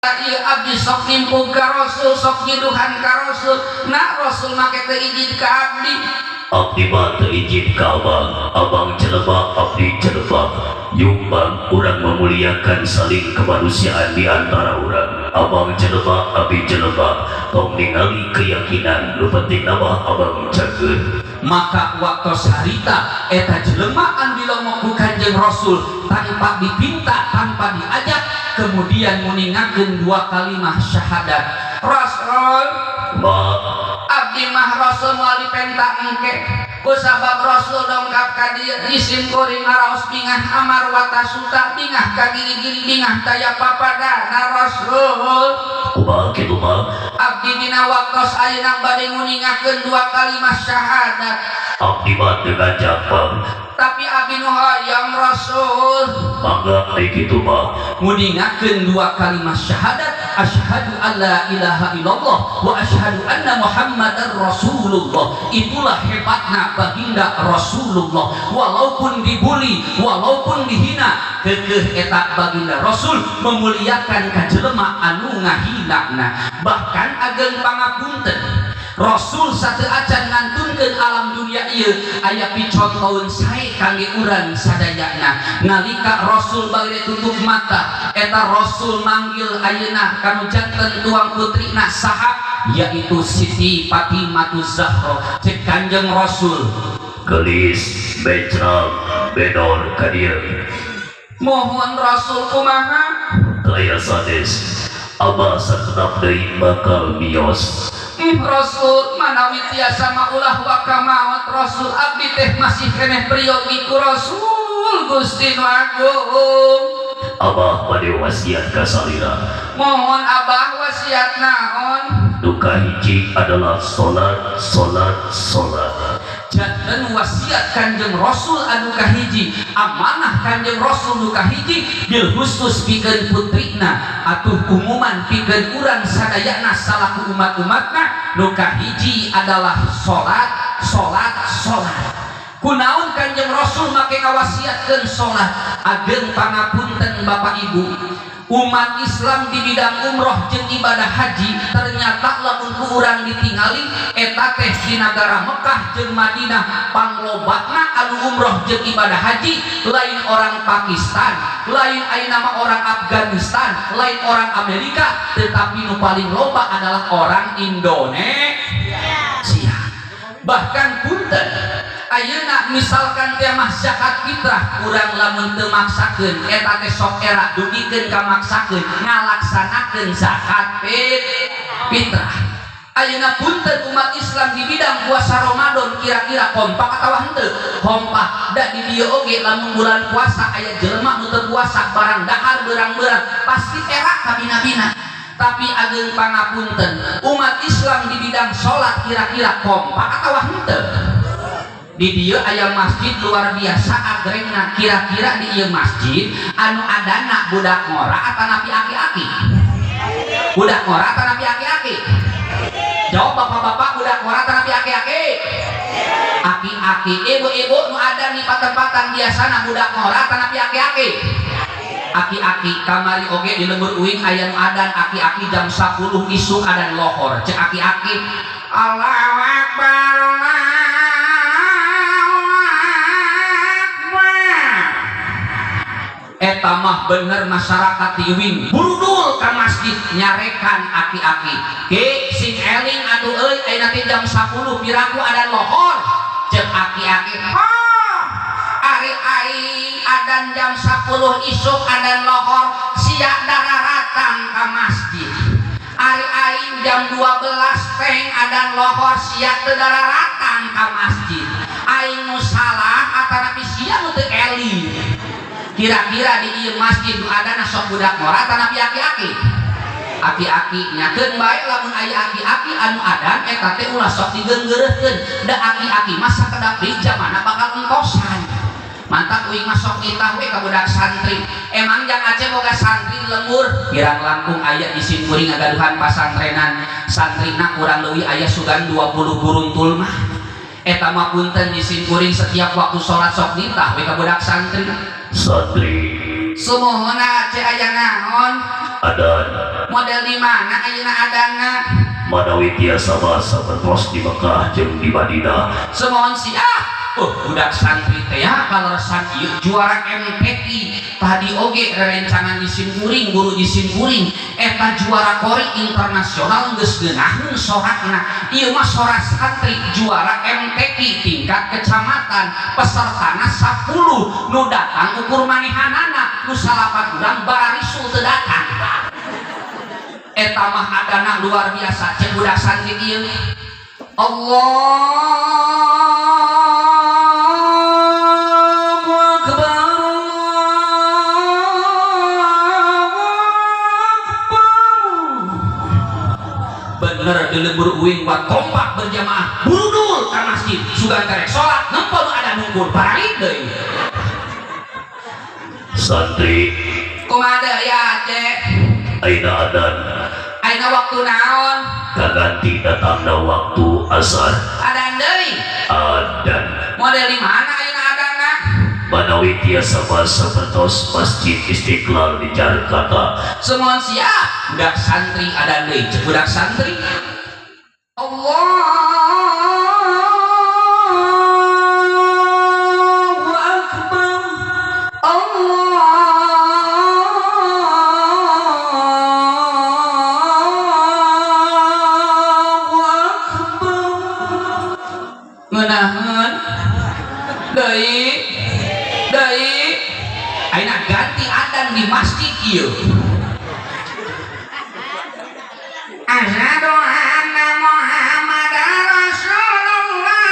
Ieu abdi sok nimpug ka Rasul, sok nyiduhan ka Rasul. Nah, Rasul make teu izin ka abdi? Abdi mah teu izin ka abang. Abang jelema, abdi jelema. Yuk, Bang, urang memuliakan saling kemanusiaan di antara urang. Abang jelema, abdi jelema. Tong ningali keyakinan, nu penting nama abang cager. Maka waktu harita eta jelema anu dilongok ku Kanjeng Rasul tanpa dipinta, tanpa diajak, kemudian nguningakeun dua kalimah syahadat. Rasul, Ma. Abdi mah, Rasul, moal dipenta engke kusabab Rasul dongkap ka dieu. Isim kuring ngaraos bingah amarwata suta, bingah ka giri-giri, bingah taya papadana, Rasul. Kumaha kitu, Ma? Abdi dina waktos ayeuna bade nguningakeun dua kalimah syahadat. Abdi mah teu ngajak, Bang. Tapi abdi nu hayang, Rasul. Mangga ai kitu mah. Nguningakeun dua kalimat syahadat, asyhadu alla ilaha illallah wa asyhadu anna muhammadar rasulullah. Itulah hebatna baginda Rasulullah. Walaupun dibully, walaupun dihina, kekeh eta baginda Rasul memuliakan ka jelema anu ngahinana. Bahkan ageng pangapunten, Rasul sateuacan ngantunkeun alam dunia ieu aya picontoeun sae kangge urang sadayana. Nalika Rasul bade tutup mata, eta Rasul manggil ayeuna kanu janten tuang putrina saha, yaitu Siti Fatimah Zahra. Cek Kanjeng Rasul, Gelis, becrang, bedor ka dieu. Mohon, Rasul, kumaha? Teu aya sanes. Abah sakedap deui bakal bios. Rasul, manawi tiasa mah ulah waka maot, Rasul. Abdi teh masih keneh priyogi ku Rasul, Gusti nu Agung. Abah bade wasiat ka salira. Mohon, Abah, wasiat naon? Nu kahiji adalah salat, salat, salat. Janten wasiat Kanjeng Rasul anu kahiji, amanah Kanjeng Rasul nu kahiji, bil khusus pikeun putrina atuh umuman pikeun urang sadayana salaku umat-umatna, nu kahiji adalah salat, salat, salat. Kunaon Kanjeng Rasul make ngawasiatkeun salat? Ageng pangapunten, Bapak Ibu, umat Islam di bidang umroh jeung ibadah haji ternyata lamun ku urang ditingali eta teh di nagara Mekah jeung Madinah panglobana anu umroh jeung ibadah haji lain orang Pakistan, lain ayeuna mah orang Afghanistan, lain orang Amerika, tetapi nu paling loba adalah orang Indonesia. Bahkan punten, ayeuna misalkan teh mah zakat fitrah, urang lamun teu maksakeun eta teh sok era dugikeun ka maksakeun ngalaksanakeun zakat fitrah. Ayeuna punten, umat Islam di bidang puasa Ramadan kira-kira kompak atau henteu? Kompak. Da di dieu oge lamun bulan puasa aya jelema nu teu puasa, barang dahar berang-berang pasti era kabina-bina. Tapi ageng pangapunten, umat Islam di bidang salat kira-kira kompak atau henteu? Di dieu aya masjid luar biasa agrengna. Kira-kira di ieu masjid anu adana budak ngora atanapi aki-aki? Budak ngora atanapi aki-aki? Jawab, bapak-bapak, budak ngora atanapi aki-aki? Aki-aki. Ibu-ibu, nu ada di patempatan biasana budak ngora atanapi aki-aki? Aki-aki. Kamari oge di lembur uing aya nu adan aki-aki, jam 10 isuk adan lohor. Cek aki-aki, "Allahu Akbar, Allahu Akbar." Eta mah bener masyarakat di Uing burudul ka masjid nyarekan aki-aki. "Ki, sing eling atuh euy, ayeuna teh jam 10 piraku adan lohor." Cek aki-aki, "Oh, ari aing adan jam 10 isuk adan lohor, sia dararatang ka masjid. Ari aing jam 12 teng adan lohor, sia teu dararatang ka masjid. Aing nu salah atanapi sia nu teu eling?" Kira-kira di ieu masjid nu adana sok budak ngora atanapi aki-aki? Aki-aki. Nyakeun bae lamun aya aki-aki anu adan eta teh ulah sok digeunggeureuhkeun, da aki-aki mah sakedap deui jamana bakal entosan. Mantap, uing mah sok nitah we ka budak santri. Emang jang Aceh boga santri lembur? Kirang langkung aya di sim kuring ngagaduhan pasantrenan, santrina kurang leuwih aya sugan 20 guruntul mah. Eta mah punten, di sim kuring setiap waktu sholat sok nitah we ka budak santri. Santri. Sumuhun, Aceh, aya naon? Adan. Model di mana ayeuna adana? Manawi tiasa bahasa berpos di Mekah jeung di Madinah. Semohon si ah. Oh, budak santri teh ya kaleresan ieu juara MTQ tadi oge rerencangan di simkuring guru di simkuring eta juara kori internasional geus geunaheun sorakna. Ieu mah sora santri juara MTQ tingkat kecamatan, pesertana 10, nu datang ukur manehanana, nu salapan urang bararisul teu datang. Eta mah adana luar biasa cek budak santri ieu. Allahu Akbar, Allahu Akbar. Bener di lembur uing buat kompak berjamaah burudul ka masjid sugan terek salat nempo nu ada nungkul balik deui. Santri kumaha deui ya Cek? Aina adan? Aina waktu naon? Kaganti datangna waktu asar. Adan deui? Adan. Model di mana ayeuna adana? Manawi tiasa bahasa pertos Masjid Istiqlal di Jakarta. Semohon siap budak santri adan deui cek budak santri. Allahu Akbar, Allahu Akbar. Ngeunaheun deui deui ayeuna ganti adan di masjid ieu. Asyhadu anna Muhammadar Rasulullah.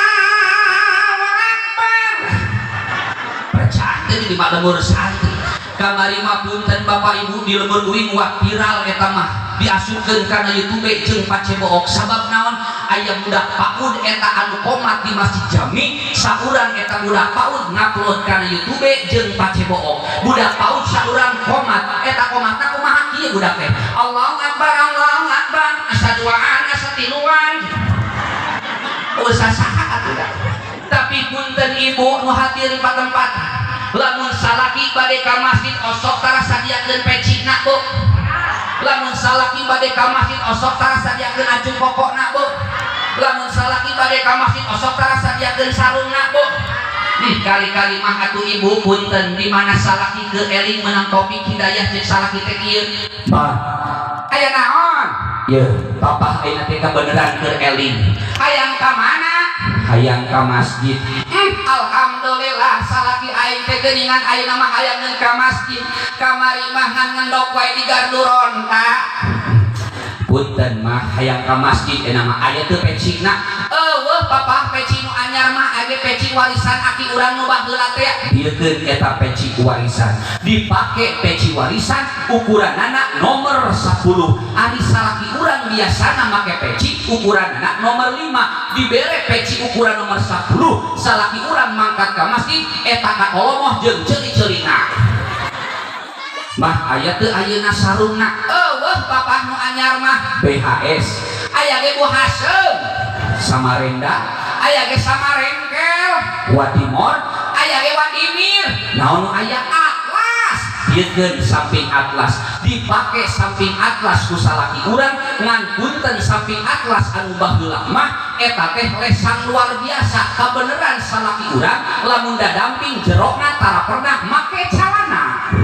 Akbar. Percaya teh di lembur santri. Kamari mah punten Bapak Ibu di lembur uing wah viral eta mah diasupkeun kana YouTube jeung pacebook. Sabab naon? Aya budak PAUD eta anu komat di Masjid Jami, saurang eta budak PAUD ngupload kana YouTube jeung pacebook. Budak PAUD saurang komat, eta komatna kumaha kieu budak teh? Allahu Akbar, Allahu Akbar, asa duaan, asa tiluan. Usah saha atuh da. Tapi punten ibu nu hadir di patempatan, lamun salaki bade ka masjid osok tara sadiakeun pecina bu. Lamun salaki bade ka masjid osok tara sadiakeun acung kokokna bu. Lamun salaki bade ka masjid osok tara sadiakeun sarungna bu. Kali-kali mah atuh ibu punten di mana salaki ke eling menang topik hidayah cek salaki teh kieu. Bah, aya naon? Yeuh, papah ayeuna teh kabeneran keur eling. Hayang ka mana? Hayang ka masjid. Alhamdulillah salaki aing teh geuningan ayeuna mah hayangeun ka masjid. Kamari mah ngan ngendok wae di gardu ronta. Punten mah hayang ka masjid eta mah aya teu pecina. Eueuh papah peci nu anyar mah aya peci warisan aki urang nu baheula teh. Dieukeun eta peci warisan. Dipake peci warisan ukuranana nomor 10. Ari salaki urang biasana make peci ukuranana nomor 5. Dibere peci ukuran nomor 10, salaki urang mangkat ka masjid eta kakolomoh jeung ceuli-ceulina. Mah aya teu ayeuna sarungna? Eueuh papah nu anyar mah BHS. Aya ge Bu Hasem Samarinda, aya ge Samarengkel, Watimor, aya ge Wadimir. Naon nu aya Atlas? Diekeun samping Atlas, dipake samping Atlas ku salaki urang ngan punten samping Atlas anu baheula mah eta teh lesang luar biasa. Kabeneran salaki urang lamun dadamping jerokna tara pernah make calana.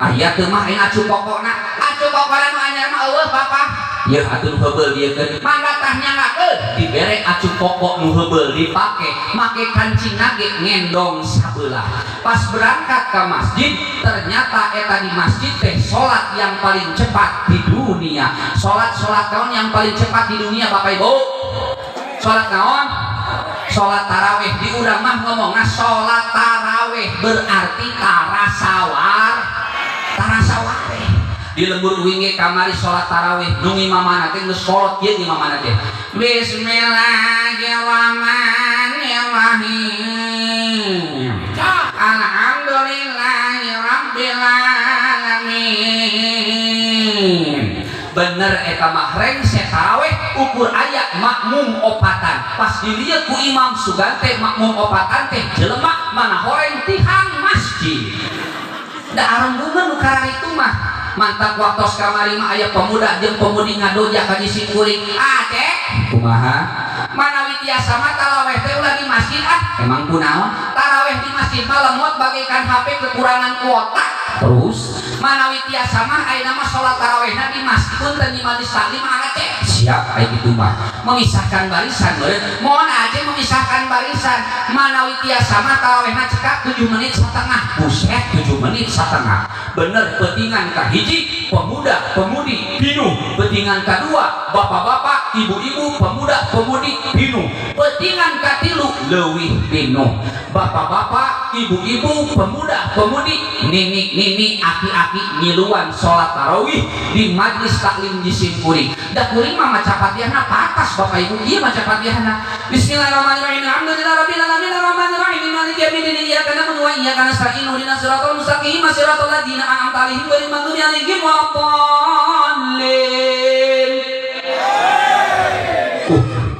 Aya teu mah ayeuna acung kokona, acung kokona nu anyar mah eueuh papah. Yeuh atuh nu heubeul diekeun. Mangga tah nyanggakeun dibere acung kokok nu heubeul dipake, make kancingna ge ngendong sabelah. Pas berangkat ke masjid, ternyata eta di masjid teh salat yang paling cepat di dunia. Salat-salat naon yang paling cepat di dunia Bapak Ibu? Salat naon? Salat tarawih. Di urang mah ngomongna salat tarawih berarti tara sawar. Tara saware. Di lembur uing ge kamari salat tarawih nu ngimamana teh geus kolot kieu ngimamana teh. Bismillahirrahmanirrahim. Alhamdulillahi rabbil alamin. Bener eta mah rengse tarawih ukur aya makmum opatan. Pas dilieu ku imam sugan teh makmum opatan teh jelema mana horeng tihang masjid. Da arembungan nu kararitu mah. Mantap waktos kamari mah aya pemuda jeung pemudi ngadoja ka jisim kuring. Aceh kumaha? Manawi tiasa mah taraweh teh ulah di masjid ah. Emang kunaon? Taraweh di masjid mah lemot bagaikan HP kekurangan kuota. Terus manawi tiasa mah ayeuna mah salat tarawehna di masjid, punten, di majlis taklim. Aceh siap aya kitu mah, memisahkan barisan meureun. Mohon aja memisahkan barisan. Manawi tiasa mah tarawehna cekap 7 menit setengah. Buset, 7 menit setengah. Bener, peutingan kahiji pemuda pemudi pinuh, peutingan kedua bapak-bapak, ibu-ibu, pemuda pemudi pinuh, peutingan katilu leuwih pinuh, bapak-bapak, ibu-ibu, pemuda pemudi, nini-nini, aki-aki ngiluan sholat tarawih di majlis taklim di simkuring. Da kuring mah maca Fatihahna patas, Bapak Ibu. Ieu maca Fatihahna, Bismillahirrahmanirrahim, alhamdulillah rabbil alamin, arrahmanirrahim, maliki yaumiddin, iyyaka na'budu wa iyyaka nasta'in, ihdinas siratal mustaqim, siratal ladzina an'amta 'alaihim ghairil maghdubi 'alaihim waladdallin.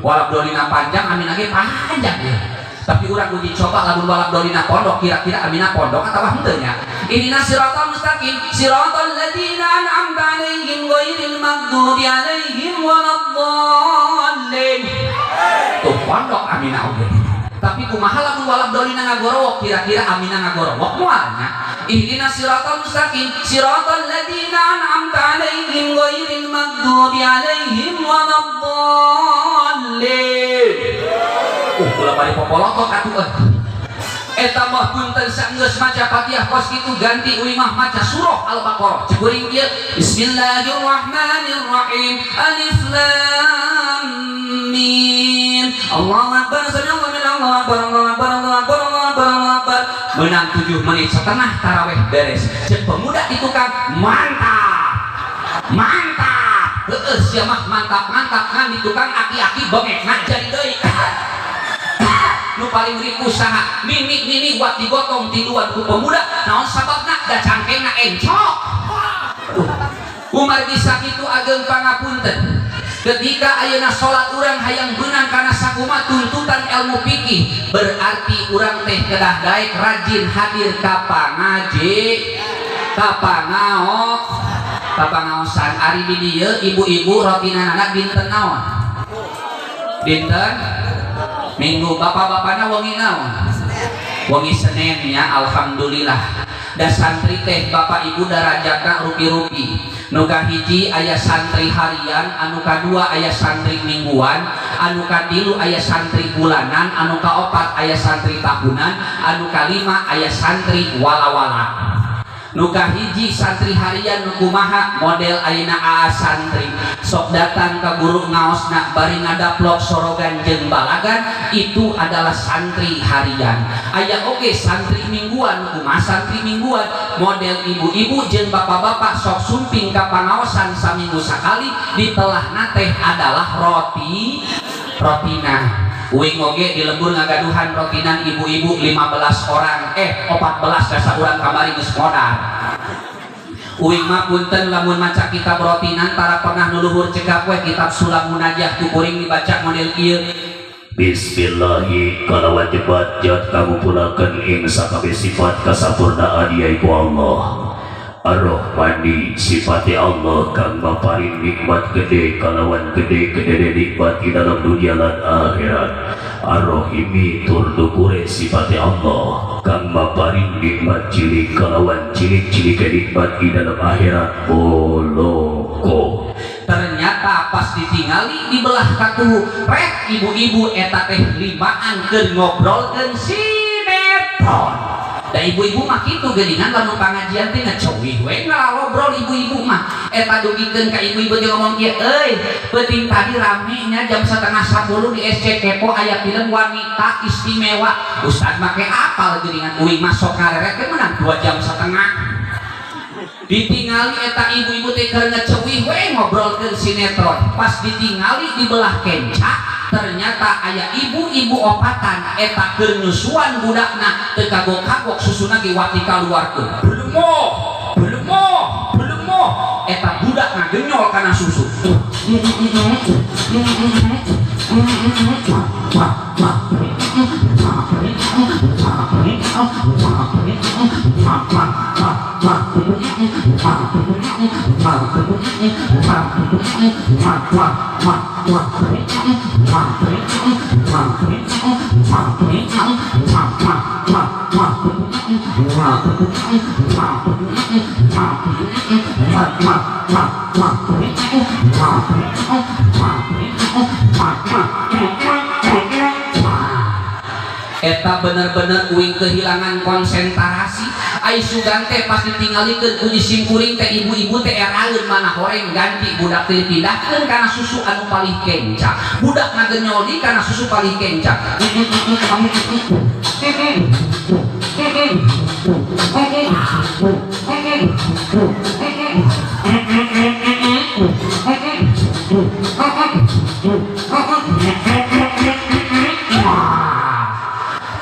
Waladdallina panjang, amin lagi panjang ya. Tapi urang uji coba, lamun waladdallina pondok, kira-kira amina pondok atau henteu nya. Ihdinas siratal mustaqim, siratal ladzina an'amta 'alaihim ghairil maghdubi 'alaihim waladdallin. Tuh, pondok amina oge. Tapi kumaha lamun waladdallina ngagorowok, kira-kira amina ngagorowok moal nya? Ihdinas siratal mustaqim, siratal ladzina an'amta 'alaihim ghairil maghdubi 'alaihim waladdallin. Kula bari popolotot atuh euy. Eta mah punten, saenggeus maca Fatihah kos kitu, ganti uing mah maca surah Al-Baqarah. Cek kuring ieu, Bismillahirrahmanirrahim. Alif lam mim. Allahu akbar, sami Allahu akbar, Allahu akbar, Allahu akbar, Allahu akbar, Allahu akbar. Menang 7 menit setengah taraweh beres. Cek pemuda di tukang, mantap. Mantap. Heeh, sia mah mantap mantap, ngan di tukang aki-aki bengekna jadi deui. Nu paling ripuh saha? Nini nini wat digotong tiluan ku pemuda. Naon sababna? Da cangkengna encok. Kumargi sakitu ageng pangapunten, ketika ayeuna salat urang hayang beunang kana sakuma tuntutan ilmu fikih, berarti urang teh kedah daek rajin hadir ka pangaji, ka pangaos, ka pangaosan. Ari di dieu ibu-ibu rotinanana dinten naon? Dinten Minggu. Bapak-bapakna wengi naon? Wengi Senin ya. Alhamdulillah. Da santri teh, Bapak Ibu, darajatna rupi-rupi. Nu kahiji aya santri harian, anu kadua aya santri mingguan, anu katilu aya santri bulanan, anu kaopat aya santri tahunan, anu kalima aya santri wala-wala. Nu kahiji santri harian. Nu kumaha model ayeuna? Aa santri sok datang ke guru ngaosna bari ngadaplok sorogan jeung balagan, itu adalah santri harian. Aya oge santri mingguan. Nu kumaha santri mingguan? Model ibu-ibu jeung bapak-bapak sok sumping ka pangaosan saminggu sakali, ditelahna teh adalah roti rotina. Uing oge di lembur ngagaduhan rotinan ibu-ibu 15 orang, eh, 14, dasar urang kamari geus modar. Uing mah punten, lamun maca kitab rotinan tara pernah nu luhur cekap we. Kitab Sulam Munajah ku kuring dibaca model ieu. Bismillahi kalawan jebat jat kagumpulakeun ing sakabeh sifat kasampurnaan yaiku Allah. Ar-Rahmani sifati Allah kang maparin nikmat gede kalawan gede gede nikmat di dalam dunia lan akhirat. Ar-Rahimi tur dukure sifati Allah kang maparin nikmat cilik kalawan cilik-cilik nikmat di dalam akhirat boloko. Ternyata pas ditingali di belah katuhu rek ibu-ibu eta teh limaan keur ngobrolkeun sinetron. Da ibu-ibu mah kitu geuningan, lamun pangajian teh ngecowih we, ngalobrol ibu-ibu mah. Eta dugikeun ka ibu-ibu teh ngomong kieu, "Euy, peuting tadi rame nya jam 9.30 di SC Kepo aya film Wanita Istimewa." Ustad make apal geuningan, uing mah sok ngareret teh menang 2 jam setengah. Ditingali eta ibu-ibu teh keur ngecewih we ngobrolkeun sinetron. Pas ditingali di belah kenca, ternyata aya ibu-ibu opatan eta keur nyusuan budakna, teu kagok-kagok susuna ge wati kaluarkeun, belemoh belemoh belemoh. Eta budak ngagenyol kana susu. Eta bener-bener uing kehilangan konsentrasi. Ai sugan teh pas ditinggalikeun ku simkuring teh ibu-ibu teh eraeun mana horeng ganti budak teh dipindahkeun kana susu anu palih kenca. Budak ngagenyol di kana susu palih kenca.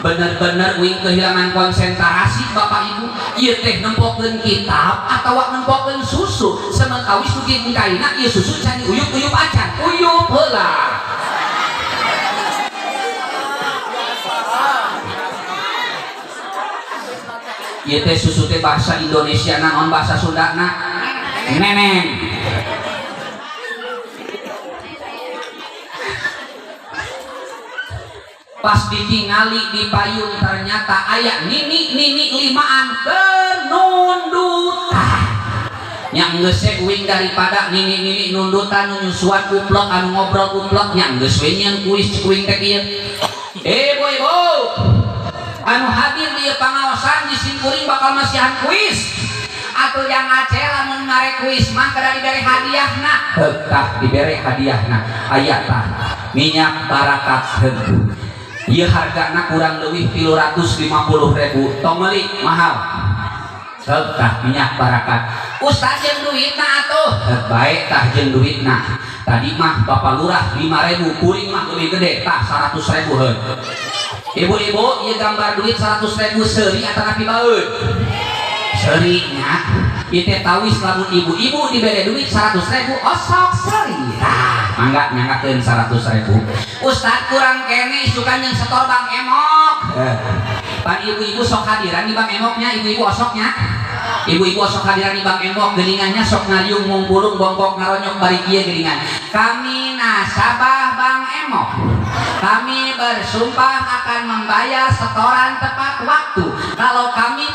Bener-bener uing kehilangan konsentrasi bapak ibu. Ieu teh nempokeun kitab atawa nempokeun susu. Sementawis dugi kaina ieu susu can diuyup-uyup acan. Uyup heula. Ieu teh susu teh bahasa Indonesia naon bahasa Sundana? Neneng. Pas ditingali di payung ternyata aya nini-nini limaan kenundutan. Yang geus uing daripada nini-nini nundutan nu nyusuan uplek anu ngobrol uplek nya geus we nyeun kuis uing teh kieu. Ibu-ibu anu hadir di pangaosan di simkuring bakal masihan kuis. Atuh yang aceh lamun mare kuis mah kada dibere hadiahna. Heuh tah dibere hadiahna. Aya tah minyak barakat heuh. Ieu hargana kurang leuwih 350.000. Tong meuli mahal. Heuh tah minyak barakat. Ustaz jeung duitna atuh. Heuh bae tah jeung duitna. Tadi mah Bapak Lurah 5.000, kuring mah leuwih gede tah 100.000 heuh. Ibu-ibu ieu gambar duit 100.000 seuri atanapi baeud? Seuri nya. Ieu teh tawis lamun ibu-ibu dibere duit 100.000 osok seuri. Tah mangga nyanggakeun 100.000. Ustaz kurang kene isukan jeung setor Bang Emok. Pan ibu-ibu sok hadiran di Bang Emoknya, ibu-ibu osoknya. Ibu-ibu osok hadiran di Bang Emok geuningannya sok ngariung mungpulung bongkok ngaronyok bari kieu geuningan. Kami nasabah Bang Emok. Kami bersumpah akan membayar setoran tepat waktu. Kalau kami